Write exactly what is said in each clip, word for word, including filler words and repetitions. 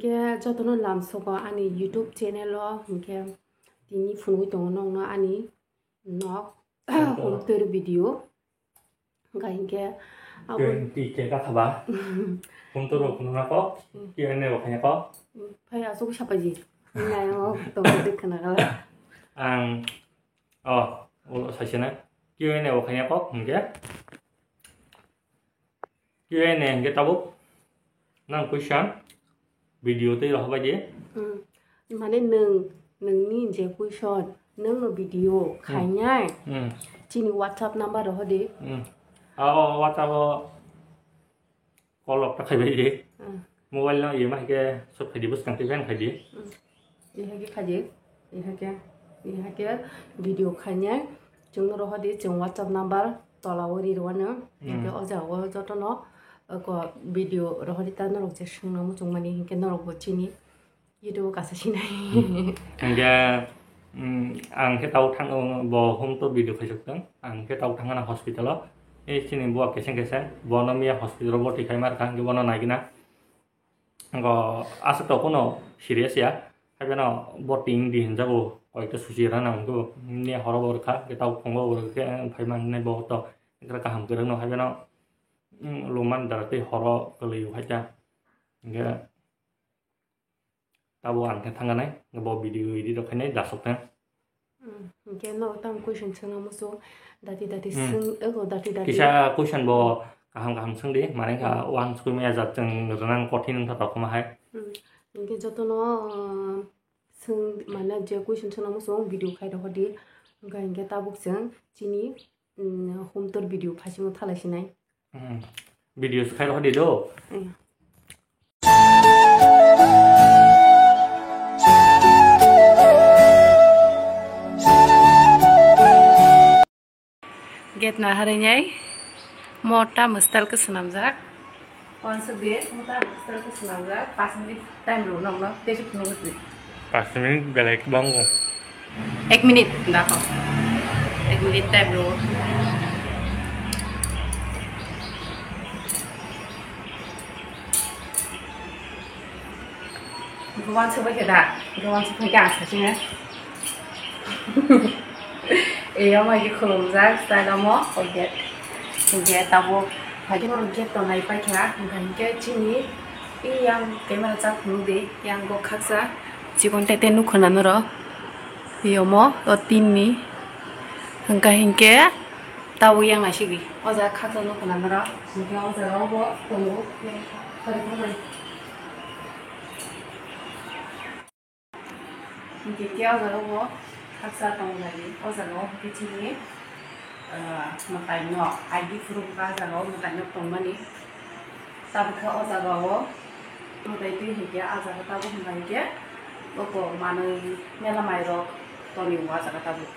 Khe jotono lamsogo ani YouTube channel o, hinkhe tini phunugwi tongo nokno ani nok Humtor. Humtor video. Hinkhe hinkhe abo twenty K ka thaba. Humtor rok phunukna kok, Hmm. Q and A bo khaina kok. Hmm, phai aswk sapaiji. Nai ang o tongo de khna kala. Ang, oh, ulo saisana. Q and A bo khaina kok, hinkhe. Q and A hinkhe tabuk nang question video twi rohorbai di. Hmm. Mane nwng, nwngni je question, nwngno video Hmm. khainai, Hmm. chini WhatsApp number rohordi. Hmm. Ah, oh, WhatsApp o call rok ta khaibai di. Hmm. Mobile no ema hinkhe sub khaidi, bwskang twi fan khaidi. Hmm. Ihake khaidi, ihake, ihake video khainai, chwngno rohordi, chwng WhatsApp number tola o ri rwano, Hmm. hinkhe o jaga o jotono, oko video rohordi ta norok je swngna muchungmani, hinkhe norok bo chini YouTube o kasa sinai. Hmm. Hinkhe, hmm, ang khe tau thang, bo Humtor video khaisok tong, ang khe tau thangna hospital o, e chini buwa keseng keseng, bono miya hospital o bwrwi khaima rwkha, hinkhe bono naigwna. Go aswk tok phano serious ya. Haibeno bo ting di hinjago, koikta suchi rana wngkhe, nini horo bo rwkha, khe tau phungo bo rwkhe, phai mannai bo to, ekra kaham kwrwngno haibeno, mm, luman dara tei horo kwlwi haikha. Hinkhe tabo ang khe thangkha nai, bo video edit rok khainai, dasok khe. Hmm, hinkhe no tamo question swngna muchung, dati dati Hmm. swng, ego dati dati. Kisa question bo kaham kaham swngdi, mane kha Hmm. uansukgwi maya jat chwng rwnang kothin wngkha tongma hai. Hmm, hinkhe jotono, uh, swng, mane je question swngna muchung video khai rohordi, hinkhe hinkhe tabuk chwng chini, um, Humtor video phaisingo thalai sinai. Hmm. Video se khai rohordi do. Hmm. Gate na harinai mota mwstal khe swnamjak. Wansuk de, mota mwstal khe swnamjak. Pas minute time rw nokno, tei se phunuk di. Pas minute belai kwbang o. Ek minute, dakho. Ek minute time rw. Gowan se bai khe da, gowan se bai khe ang sachine. Eyo mai khe khulumjak, style omo, oke. Oke, tabuk. Hai khe borok gate tongnai paikha, hwnkha hinkhe chini yang camera chak phunuk di, yang go khaksa chikon tete nukho na norok. Yomo, o tinni. Hwnkha hinkhe tabuk yang naisigi. O jaga khaksa nukho na norok. Hinkhe o jaga o bo tongo. Hinkhe khe o jaga o khaksa tongjani, o jaga o hinkhe chini, ah, mwtai no I D phuru wngkha, o jaga o mwtai no tongmani. Tabukhe o jaga o mwtai twi hinkhe ah jaga tabuk hwnka hinkhe oko manwi mela mairok tonio ah jaga tabuk.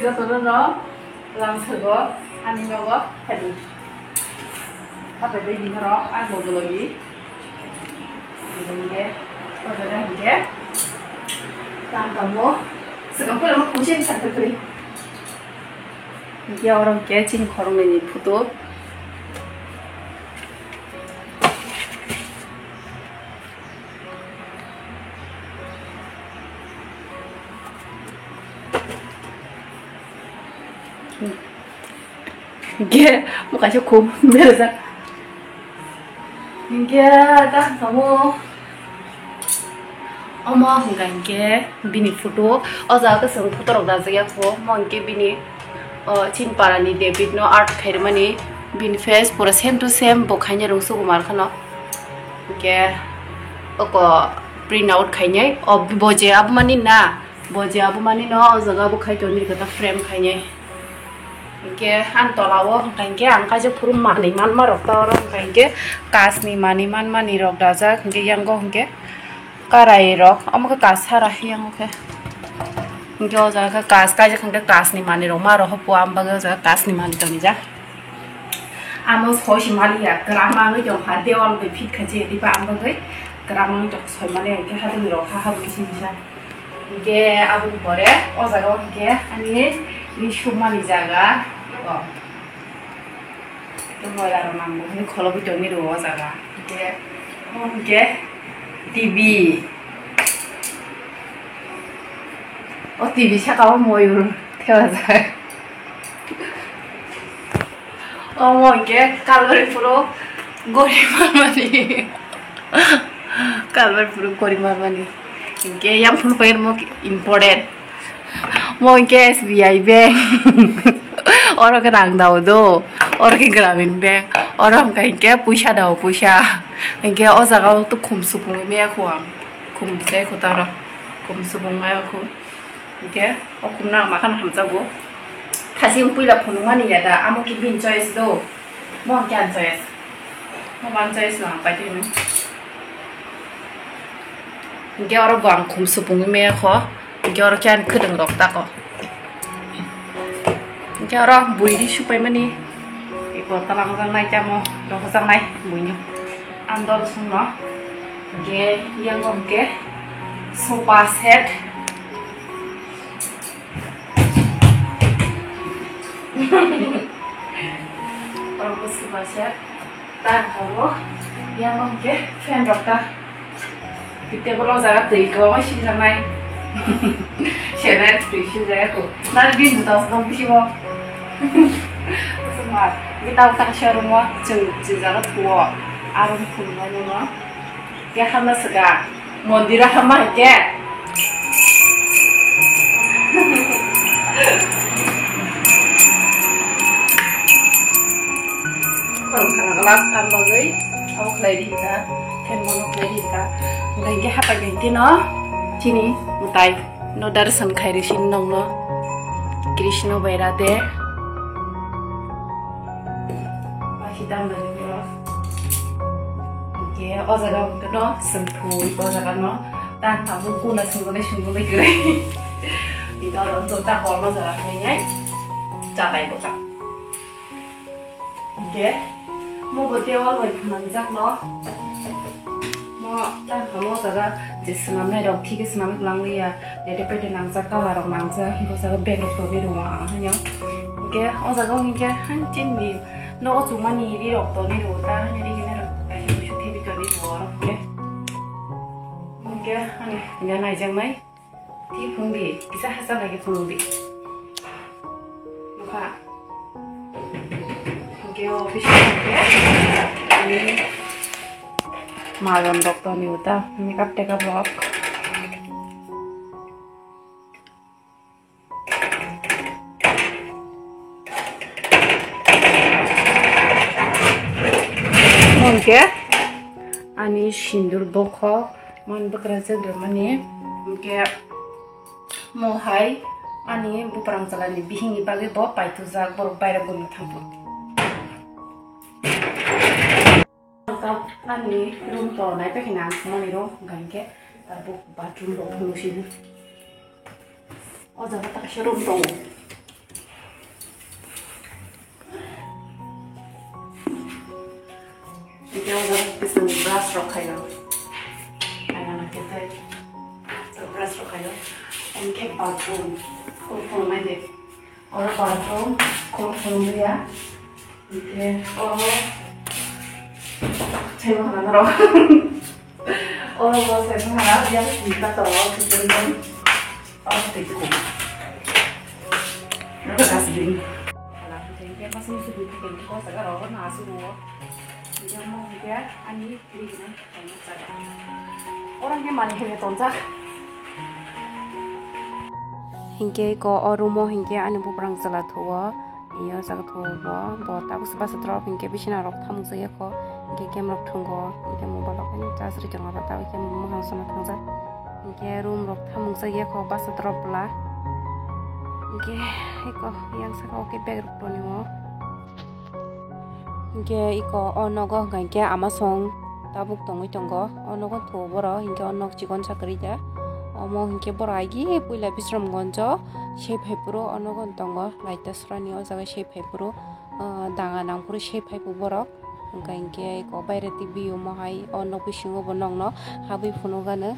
Jotono no lamsogo ani nogo phadi. Hapai bai di norok ang bo dologi. Hinkhe, o jaga hinkhe tang tongo. Swkang phano kuching sakha kwrwi. Hinkhe oro hinkhe chini khoroknwi ni photo. Hinkhe bo kaisa khum berajak. Hinkhe ta samo omo hwnka hinkhe bini photo. O jaga kwchwng photo rok dajak ya kho. Omo hinkhe bini, o, chini para ni David no art khairwmani. Bini face pura same to same bo khainai rwng sukumar kheno. Hinkhe oko print out khainai. O bo je abumani na, bo je abumani no o jaga bo khai tonwi rwkha ta frame khainai. Hinkhe ani tola o hwnka hinkhe ang kaisa phuru manwi manma rok ta oro hwnka hinkhe kach ni manwi manmani rok dajak hinkhe yang go hinkhe karai rok omo khe kach sara yang khe hinkhe o jaga khe kach kaijak hinkhe kach ni manwi rok ma rok hopo ang bagwi o jaga kach ni manwi tonijak. Amo soi si maliya kwrak manwi tong kha dewal bai fit kha je diba ang bagwi kwrak manwi tong soi maliya hinkhe hadwmi rok ha ha bai sini sa. Hinkhe aboni pore o jaga o hinkhe ani ni sukmani jaga, o, tei moila rok nango hwnwi kholobwi tongwi rwo o jaga. Hinkhe, o hinkhe T V, o T V saka o moyur thepajak. Omo hinkhe kalbari phuru gori manmani. Kalbari phuru gori manmani. Hinkhe yang phuru pair mo important. Mo hinkhe S B I bank. Oro khe rang dao do. Oro khe Gramin bank. Oro hinkhe hinkhe puisa dao puisa. Hinkhe o jaga o to khum supung maya khu ang. Khum sai khu taro. Khum supung maya khu. Hinkhe o khumno ang makhano hamjago. Thasing puila phunukmani ya da, amo khe bini choice do. Mo hinkhe ang choice. Mo bang choice no ang paithaino. Hinkhe oro bo ang khum supungwi maya kho. Hinkhe oro khe ani khwdwng rok tako. Hinkhe oro buini supaimani. Eko talang jang nai tamo, rok jang nai buini. Andol sungno. Hinkhe yang hinkhe sofa set. Oro bo sofa set. Ta oro yang hinkhe fan rok ta. Table o jaga twi kwbangma sijak nai. Senai twi sijak ya ko. Nang bini dos dong bisi bo. Sumar. Kita utak showroom o chwng chwng jaga thuo. Aro khulumani no. Khe hamna swkang, mondiro hamma hinkhe. Khorang khorang glass kan bagwi abo khlai di ka, then bono khlai di ka. Hinkhe hapai hinkhe no chini mwtai no darshan khairi sin nongno Krishna Bairade. Bahidam bagwi. Hinkhe o jaga o no swngthwi o jaga no tang tang bo kuna swngjaknai swngjaknai kwrwi. Ito oro to ta kolno jaga khainai chatai bo ta. Hinkhe mo bo tei o bai phanangjak no. Mo tang tang o jaga je swnamnai rok thik khe swnamwi kwlang liya. Tete pete nangjak, kala rok nangjak, hinke o jaga bag rok tongwi rwo ang haino. Hinkhe o jaga o hinkhe han chini nogo chumani ri rok tongwi rwo ta, haino ri hwnwi rok kaisa kusu thebi tongwi rwo oro hinkhe. Hinkhe ani hinkhe naijaknai. Thik phunukdi, kisa hachal hai khe phunukdi. Nukha. Hinkhe o office o hinkhe ani majon rok tongwi rwo ta, makeup tekap rok. Hinkhe ani sindur bokhok man bwkrajak rwmani, hinkhe mo hai ani buprang chalani bihikni bagwi bo paitujak, borok bairok gwnwi thangkuk. Ani room to naipe khe nang thumani room, hwnkha hinkhe tabuk bathroom rok phunuk sini. O jaga ta kaisa room tongo. Hinkhe o jaga kisam brush rok khaio. Aina na khe tei brush rok khaio. Hinkhe bathroom, khulum khulum nai de. Oro bathroom, khulum khulum ya. Hinkhe oro table hwnna norok. Oro bo table hwnna, yang sini ta tongo, kitchen room. Oro twi khum. Oro dustbin. Hinkhe masa musu dui thai khe o jaga rok no aswk rwo. Hinkhe omo hinkhe ani Oro hinkhe manwi hwnwi tonjak. Hinkhe eko o room o hinkhe ani buprang chwla thuo. Iyo jaga thuo bo, bo tabuk se basa drop hinkhe bisina rok thamuk jagya kho. Hinkhe game rok thwngo, hinkhe mobile rok charge rwi tongo, tabuk khe mwkhang sona thangjak. Hinkhe room rok thamuk jagya kho basa drop bwla. Hinkhe eko yang saka o khe bag rok tonio. Hinkhe eko o nogo hwnkha hinkhe ama song tabuk tongwi tongo. O nogo thuo borok hinkhe o nok chikon sa kwrwi da. Omo hinkhe borok agi puila Bisramganjo se phai phuru o nogo tongo, laita surani o jaga se phai phuru, ah, danga nang phuru se phai phuru borok. Hwnkha hinkhe eko baire twi biyumo hai o nok bisingo bo nokno habwi phunukgano.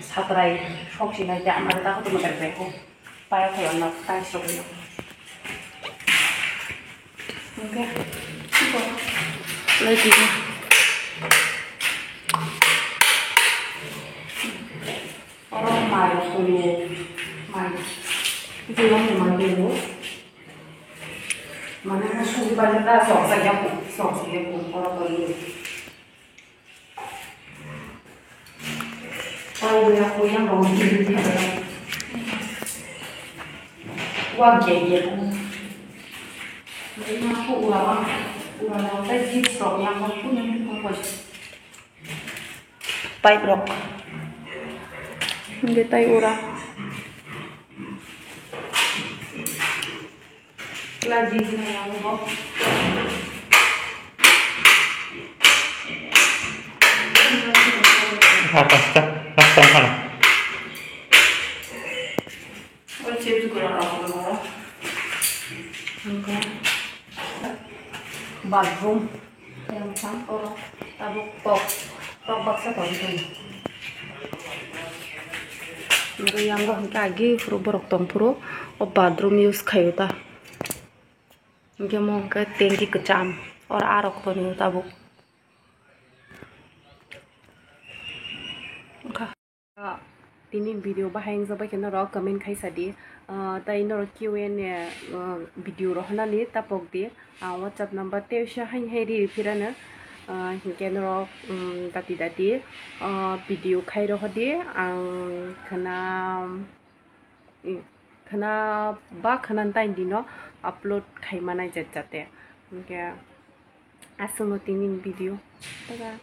Satrai sok sinai te amari ta hoto motor beko. Paya khayo na tai sok yo. Oke. Lai tigi. Oro mai rok tongo. Mai. Ito yung mai tongo. Mane mo sugi bani ta sok sa ya ko, sok sa ya ko, oro tongo. Pai ya ko yang rong di di di. Wa ge ge ko. Mai ma ko ura ma. Ura ma ta ji sok yang ko ko ni ko ko. Pipe rok. Hingke tai ura. Atas ta, atas ta. Oy, chips gura rok no. Hingke bathroom. Yang sang oro tabuk tok, tok baksa tongo. Hingke yang bo hingke agi phuru borok tong phuru o bathroom use khaio ta. Hingke mo hingke tanki kwcham oro arok tongo tabuk. Wngkha. Ah, tini video bahai wngjakbai khe norok comment khaisa di. Ah, tai norok Q and A, ah, video rohornani tapok di. Ah, WhatsApp number tei uaisa haini hai ri phirano. Ah, hinkhe norok, um, dati dati, ah, video khai rohor di. Ang khna, i, khna ba khna tai dino upload khai manai jat jate. Hinkhe aswkno tini video. Tada.